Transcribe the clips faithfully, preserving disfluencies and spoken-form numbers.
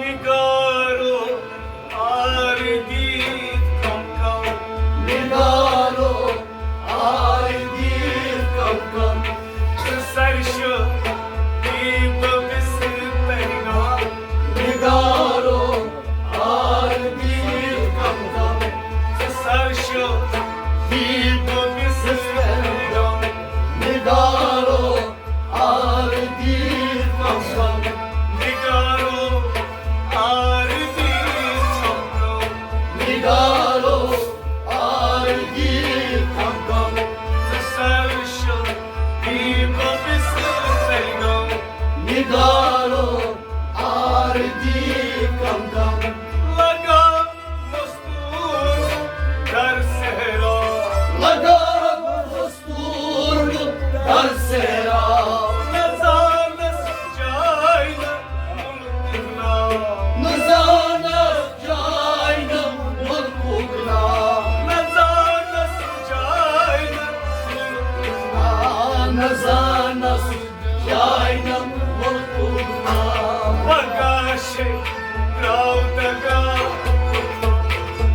نگارو R دید کم کم۔ نگارو R دید کم کم۔ ژٕ سرشو دی بہٕ بستر ترگام۔ نگارو آر دید کم کم۔ ژٕ سرشو دی بہٕ بستر ترگام۔ نگارو آر دید کم کم۔ نگارو آر دید کم کم۔ نگارو آر دید کم کم۔ ژٕ سرشو دی بہٕ بستر ترگام۔ نگارو آر دید کم کم۔ لگا مستور در صحرا۔ لگا مستور در صحرا۔ نہ زانس جاے نہ ملکُک ناو۔ نہ زانس جاے نہ ملکُک ناو۔ نہ زانس جاے نہ ملکُک ناو۔ نہ زانس جاے نہ ملکُک ناو۔ پگاہ چھے راو دگا۔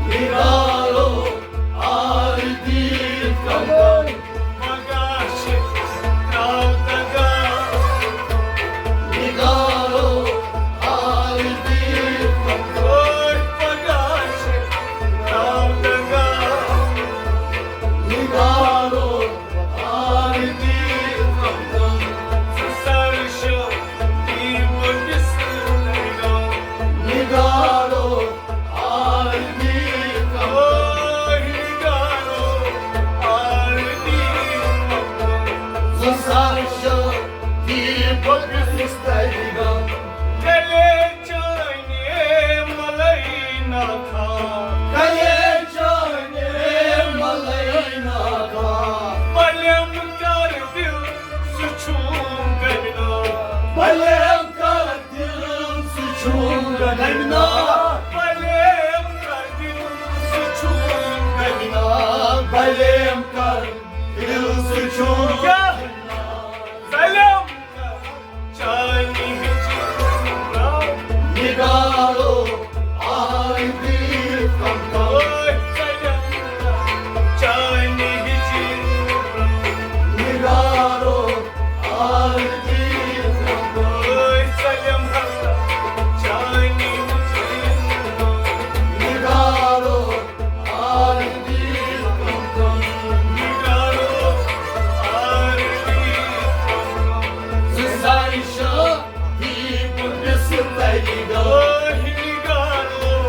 نگارو آر دید کم کم۔ پگاہ چھے راو دگا۔ نگارو آر دید کم کم۔ اوے پگاہ چھے راو دگا۔ نگارو آر دید کم کم۔ ژٕ سرشو دی بہٕ بستر ترگام۔ نگارو آر دید کم کم۔ اوے نگارو آر دید کم کم۔ ژٕ سرشو دی بہٕ بستر ترگام۔ گلے چانے ملے ناکھا۔ گلے چانے ملے ناکھا۔ بلیم کر دل سُہ چھُم غمناک۔ بلیم کر دل سُہ چھُم غمناک۔ بلیم کر دل سُہ چھُم غمناک۔ بلیم کر دل سُہ چھُم کیا؟ غمناک۔ بلیم کر چانی ہچ راو۔ نگارو آر دید کم کم۔ اوے ژلیم کر چانی ہچ راو۔ نگارو آر دید کم کم۔ اوے ژلیم کر چانی ہچ راو۔ نگارو آر دید کم کم۔ نگارو آر دید کم کم۔ ژٕ سرشو دی بہٕ بستر ترگام۔ اوے نگارو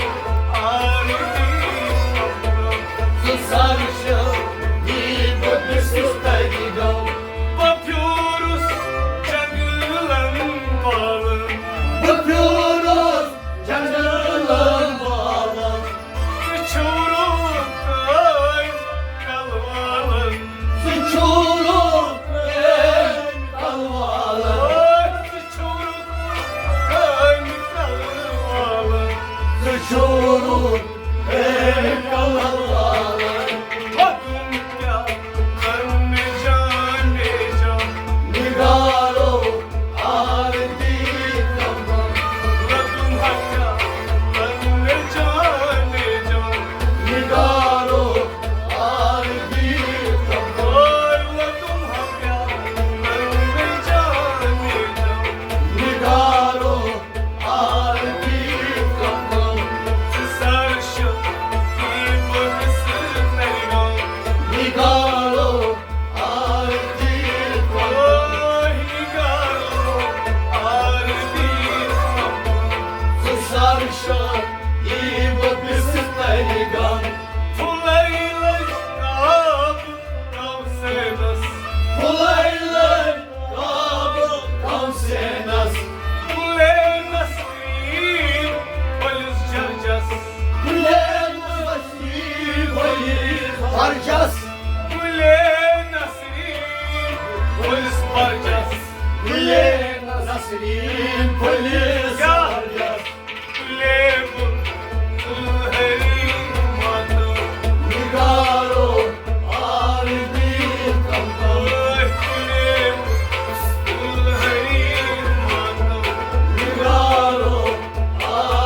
آر دید کم کم۔ ژٕ سرشو دی بہٕ بستر ترگام۔ بہٕ پھیوٗرُس جنگلن والن۔ بہٕ پھیوٗرُس جنگلن والن۔ ژٕ چھُکھ کٲنۍ کلہٕ والن۔ ژٕ چھُکھ کٲنۍ کلہٕ والن۔ ژٕ چھُکھ کٲنۍ کلہٕ والن۔ ژٕ چھُکھ کٲنۍ کلہٕ والن۔ وَدُن کیٛاہ کرٕ مےٚ جان، مےٚ جان۔ نگارو آر دید کم کم۔ لدم ہکا تن جان جان۔ نگارو آر دید کم کم۔ لدم ہکا تن جان جان۔ نگارو آر دید کم کم۔ ژٕ سر شو کی بہٕ سۭتۍ ترِ گام۔ نگارو آر دید کم کم۔ اوے نگارو آر دید کم کم۔ ژٕ سر شو کی بہٕ سۭتۍ ترِ گام۔ پھُلے لٔج کعبہٕ کم سینس۔ پھُلے لٔج کعبہٕ کم سینس۔ پھُلے نسرین پھٔلِس جرجس۔ پھُلے نسرین پھٔلِس جرجس۔ پھُلے نسرین پھٔلِس جرجس۔ پھُلے نسرین پھٔلِس جرجس۔ پھُلے بہٕ پھُلہری ماتم۔ نگارو آر دید کم کم۔ اوے پھُلے بہٕ پھُلہری ماتم۔ نگارو آر